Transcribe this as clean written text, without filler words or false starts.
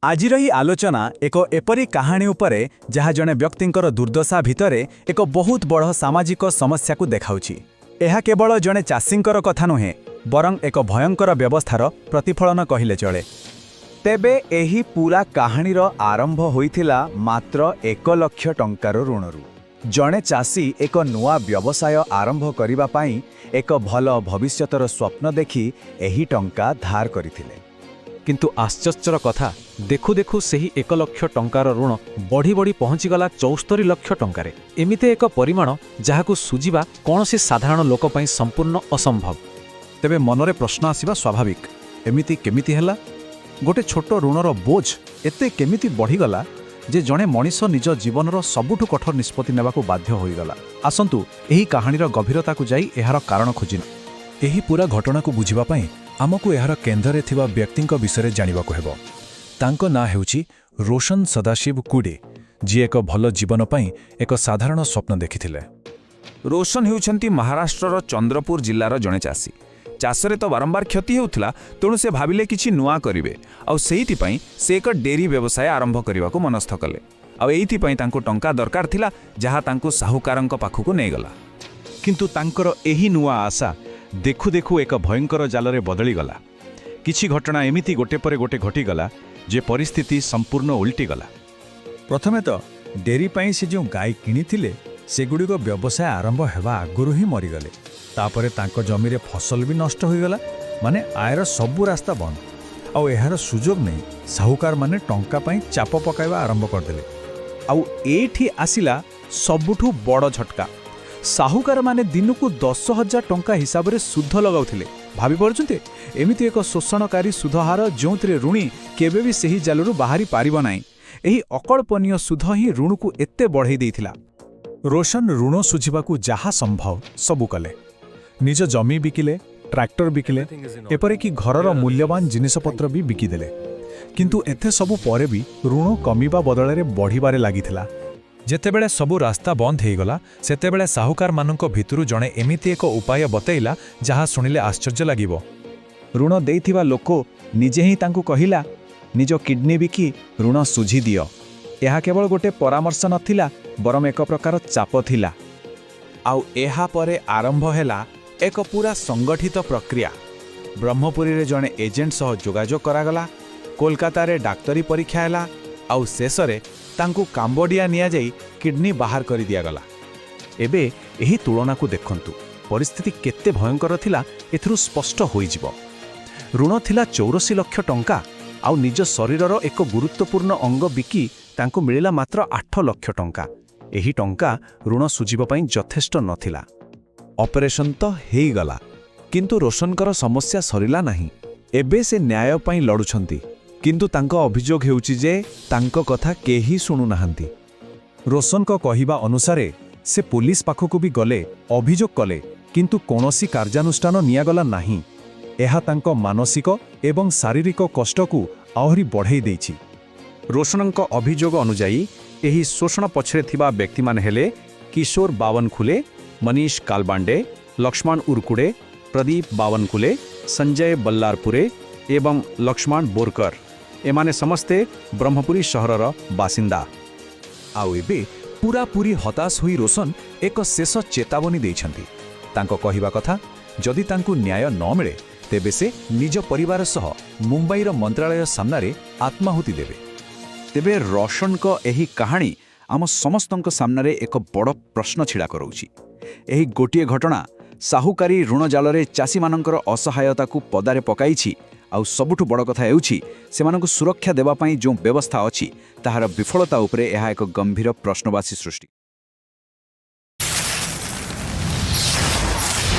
ଆଜିର ଏହି ଆଲୋଚନା ଏକ ଏପରି କାହାଣୀ ଉପରେ, ଯାହା ଜଣେ ବ୍ୟକ୍ତିଙ୍କର ଦୁର୍ଦ୍ଦଶା ଭିତରେ ଏକ ବହୁତ ବଡ଼ ସାମାଜିକ ସମସ୍ୟାକୁ ଦେଖାଉଛି। ଏହା କେବଳ ଜଣେ ଚାଷୀଙ୍କର କଥା ନୁହେଁ, ବରଂ ଏକ ଭୟଙ୍କର ବ୍ୟବସ୍ଥାର ପ୍ରତିଫଳନ କହିଲେ ଚଳେ। ତେବେ ଏହି ପୁରା କାହାଣୀର ଆରମ୍ଭ ହୋଇଥିଲା ମାତ୍ର 1 ଲକ୍ଷ ଟଙ୍କାର ଋଣରୁ। ଜଣେ ଚାଷୀ ଏକ ନୂଆ ବ୍ୟବସାୟ ଆରମ୍ଭ କରିବା ପାଇଁ ଏକ ଭଲ ଭବିଷ୍ୟତର ସ୍ୱପ୍ନ ଦେଖି ଏହି ଟଙ୍କା ଧାର କରିଥିଲେ। କିନ୍ତୁ ଆଶ୍ଚର୍ଯ୍ୟର କଥା, ଦେଖୁ ଦେଖୁ ସେହି 1 ଲକ୍ଷ ଟଙ୍କାର ଋଣ ବଢ଼ି ବଢ଼ି ପହଞ୍ଚିଗଲା 74 ଲକ୍ଷ ଟଙ୍କାରେ। ଏମିତି ଏକ ପରିମାଣ, ଯାହାକୁ ସୁଝିବା କୌଣସି ସାଧାରଣ ଲୋକ ପାଇଁ ସମ୍ପୂର୍ଣ୍ଣ ଅସମ୍ଭବ। ତେବେ ମନରେ ପ୍ରଶ୍ନ ଆସିବା ସ୍ୱାଭାବିକ, ଏମିତି କେମିତି ହେଲା? ଗୋଟେ ଛୋଟ ଋଣର ବୋଝ ଏତେ କେମିତି ବଢ଼ିଗଲା ଯେ ଜଣେ ମଣିଷ ନିଜ ଜୀବନର ସବୁଠୁ କଠୋର ନିଷ୍ପତ୍ତି ନେବାକୁ ବାଧ୍ୟ ହୋଇଗଲା? ଆସନ୍ତୁ, ଏହି କାହାଣୀର ଗଭୀରତାକୁ ଯାଇ ଏହାର କାରଣ ଖୋଜିବା। ଏହି ପୁରା ଘଟଣାକୁ ବୁଝିବା ପାଇଁ ଆମକୁ ଏହାର କେନ୍ଦ୍ରରେ ଥିବା ବ୍ୟକ୍ତିଙ୍କ ବିଷୟରେ ଜାଣିବାକୁ ହେବ। ତାଙ୍କ ନାଁ ହେଉଛି ରୋଶନ ସଦାଶିବ କୁଡେ, ଯିଏ ଏକ ଭଲ ଜୀବନ ପାଇଁ ଏକ ସାଧାରଣ ସ୍ୱପ୍ନ ଦେଖିଥିଲେ। ରୋଶନ ହେଉଛନ୍ତି ମହାରାଷ୍ଟ୍ରର ଚନ୍ଦ୍ରପୁର ଜିଲ୍ଲାର ଜଣେ ଚାଷୀ। ଚାଷରେ ତ ବାରମ୍ବାର କ୍ଷତି ହେଉଥିଲା, ତେଣୁ ସେ ଭାବିଲେ କିଛି ନୂଆ କରିବେ। ଆଉ ସେଇଥିପାଇଁ ସେ ଏକ ଡେରି ବ୍ୟବସାୟ ଆରମ୍ଭ କରିବାକୁ ମନସ୍ଥ କଲେ। ଆଉ ଏଇଥିପାଇଁ ତାଙ୍କୁ ଟଙ୍କା ଦରକାର ଥିଲା, ଯାହା ତାଙ୍କୁ ସାହୁକାରଙ୍କ ପାଖକୁ ନେଇଗଲା। କିନ୍ତୁ ତାଙ୍କର ଏହି ନୂଆ ଆଶା ଦେଖୁ ଦେଖୁ ଏକ ଭୟଙ୍କର ଜାଲରେ ବଦଳିଗଲା। କିଛି ଘଟଣା ଏମିତି ଗୋଟେ ପରେ ଗୋଟେ ଘଟିଗଲା ଯେ ପରିସ୍ଥିତି ସମ୍ପୂର୍ଣ୍ଣ ଓଲଟିଗଲା। ପ୍ରଥମେ ତ ଡେରି ପାଇଁ ସେ ଯେଉଁ ଗାଈ କିଣିଥିଲେ, ସେଗୁଡ଼ିକ ବ୍ୟବସାୟ ଆରମ୍ଭ ହେବା ଆଗରୁ ହିଁ ମରିଗଲେ। ତାପରେ ତାଙ୍କ ଜମିରେ ଫସଲ ବି ନଷ୍ଟ ହୋଇଗଲା। ମାନେ ଆୟର ସବୁ ରାସ୍ତା ବନ୍ଦ। ଆଉ ଏହାର ସୁଯୋଗ ନେଇ ସାହୁକାରମାନେ ଟଙ୍କା ପାଇଁ ଚାପ ପକାଇବା ଆରମ୍ଭ କରିଦେଲେ। ଆଉ ଏଇଠି ଆସିଲା ସବୁଠୁ ବଡ଼ ଝଟକା। ସାହୁକାରମାନେ ଦିନକୁ 10,000 ଟଙ୍କା ହିସାବରେ ସୁଧ ଲଗାଉଥିଲେ। ଭାବିପାରୁଛନ୍ତି? ଏମିତି ଏକ ଶୋଷଣକାରୀ ସୁଧହାର, ଯେଉଁଥିରେ ଋଣୀ କେବେ ବି ସେହି ଜାଲରୁ ବାହାରି ପାରିବ ନାହିଁ। ଏହି ଅକଳ୍ପନୀୟ ସୁଧ ହିଁ ଋଣକୁ ଏତେ ବଢ଼େଇ ଦେଇଥିଲା। ରୋଶନ ଋଣ ସୁଝିବାକୁ ଯାହା ସମ୍ଭବ ସବୁ କଲେ। ନିଜ ଜମି ବିକିଲେ, ଟ୍ରାକ୍ଟର ବିକିଲେ, ଏପରିକି ଘରର ମୂଲ୍ୟବାନ ଜିନିଷପତ୍ର ବି ବିକିଦେଲେ। କିନ୍ତୁ ଏତେ ସବୁ ପରେ ବି ଋଣ କମିବା ବଦଳରେ ବଢ଼ିବାରେ ଲାଗିଥିଲା। ଯେତେବେଳେ ସବୁ ରାସ୍ତା ବନ୍ଦ ହେଇଗଲା, ସେତେବେଳେ ସାହୁକାରମାନଙ୍କ ଭିତରୁ ଜଣେ ଏମିତି ଏକ ଉପାୟ ବତେଇଲା, ଯାହା ଶୁଣିଲେ ଆଶ୍ଚର୍ଯ୍ୟ ଲାଗିବ। ଋଣ ଦେଇଥିବା ଲୋକ ନିଜେ ହିଁ ତାଙ୍କୁ କହିଲା, ନିଜ କିଡନୀ ବିକି ଋଣ ସୁଝି ଦିଅ। ଏହା କେବଳ ଗୋଟେ ପରାମର୍ଶ ନଥିଲା, ବରଂ ଏକ ପ୍ରକାର ଚାପ ଥିଲା। ଆଉ ଏହାପରେ ଆରମ୍ଭ ହେଲା ଏକ ପୁରା ସଂଗଠିତ ପ୍ରକ୍ରିୟା। ବ୍ରହ୍ମପୁରୀରେ ଜଣେ ଏଜେଣ୍ଟ ସହ ଯୋଗାଯୋଗ କରାଗଲା, କୋଲକାତାରେ ଡାକ୍ତରୀ ପରୀକ୍ଷା ହେଲା, ଆଉ ଶେଷରେ ତାଙ୍କୁ କାମ୍ବୋଡିଆ ନିଆଯାଇ କିଡନୀ ବାହାର କରିଦିଆଗଲା। ଏବେ ଏହି ତୁଳନାକୁ ଦେଖନ୍ତୁ। ପରିସ୍ଥିତି କେତେ ଭୟଙ୍କର ଥିଲା, ଏଥିରୁ ସ୍ପଷ୍ଟ ହୋଇଯିବ। ଋଣ ଥିଲା 84 ଲକ୍ଷ ଟଙ୍କା, ଆଉ ନିଜ ଶରୀରର ଏକ ଗୁରୁତ୍ୱପୂର୍ଣ୍ଣ ଅଙ୍ଗ ବିକି ତାଙ୍କୁ ମିଳିଲା ମାତ୍ର 8 ଲକ୍ଷ ଟଙ୍କା। ଏହି ଟଙ୍କା ଋଣ ସୁଝିବା ପାଇଁ ଯଥେଷ୍ଟ ନଥିଲା। ଅପରେସନ ତ ହେଇଗଲା, କିନ୍ତୁ ରୋଶନଙ୍କର ସମସ୍ୟା ସରିଲା ନାହିଁ। ଏବେ ସେ ନ୍ୟାୟ ପାଇଁ ଲଢ଼ୁଛନ୍ତି, କିନ୍ତୁ ତାଙ୍କ ଅଭିଯୋଗ ହେଉଛି ଯେ ତାଙ୍କ କଥା କେହି ଶୁଣୁନାହାନ୍ତି। ରୋଶନଙ୍କ କହିବା ଅନୁସାରେ, ସେ ପୋଲିସ ପାଖକୁ ବି ଗଲେ, ଅଭିଯୋଗ କଲେ, କିନ୍ତୁ କୌଣସି କାର୍ଯ୍ୟାନୁଷ୍ଠାନ ନିଆଗଲା ନାହିଁ। ଏହା ତାଙ୍କ ମାନସିକ ଏବଂ ଶାରୀରିକ କଷ୍ଟକୁ ଆହୁରି ବଢ଼େଇ ଦେଇଛି। ରୋଶନଙ୍କ ଅଭିଯୋଗ ଅନୁଯାୟୀ, ଏହି ଶୋଷଣ ପଛରେ ଥିବା ବ୍ୟକ୍ତିମାନେ ହେଲେ କିଶୋର ବାୱନଖୁଲେ, ମନୀଷ କାଲବାଣ୍ଡେ, ଲକ୍ଷ୍ମଣ ଉରକୁଡେ, ପ୍ରଦୀପ ବାୱନକୁଲେ, ସଞ୍ଜୟ ବଲ୍ଲାରପୁରେ ଏବଂ ଲକ୍ଷ୍ମଣ ବୋରକର। ଏମାନେ ସମସ୍ତେ ବ୍ରହ୍ମପୁରୀ ସହରର ବାସିନ୍ଦା। ଆଉ ଏବେ ପୂରାପୂରି ହତାଶ ହୋଇ ରୋଶନ ଏକ ଶେଷ ଚେତାବନୀ ଦେଇଛନ୍ତି। ତାଙ୍କ କହିବା କଥା, ଯଦି ତାଙ୍କୁ ନ୍ୟାୟ ନ ମିଳେ, ତେବେ ସେ ନିଜ ପରିବାର ସହ ମୁମ୍ବାଇର ମନ୍ତ୍ରାଳୟ ସାମ୍ନାରେ ଆତ୍ମାହୁତି ଦେବେ। ତେବେ ରୋଶନଙ୍କ ଏହି କାହାଣୀ ଆମ ସମସ୍ତଙ୍କ ସାମ୍ନାରେ ଏକ ବଡ଼ ପ୍ରଶ୍ନ ଛିଡ଼ା କରାଉଛି। ଏହି ଗୋଟିଏ ଘଟଣା ସାହୁକାରୀ ଋଣ ଜାଲରେ ଚାଷୀମାନଙ୍କର ଅସହାୟତାକୁ ପଦାରେ ପକାଇଛି। ଆଉ ସବୁଠୁ ବଡ଼ କଥା ହେଉଛି, ସେମାନଙ୍କୁ ସୁରକ୍ଷା ଦେବା ପାଇଁ ଯେଉଁ ବ୍ୟବସ୍ଥା ଅଛି, ତାହାର ବିଫଳତା ଉପରେ ଏହା ଏକ ଗମ୍ଭୀର ପ୍ରଶ୍ନବାଚୀ ସୃଷ୍ଟି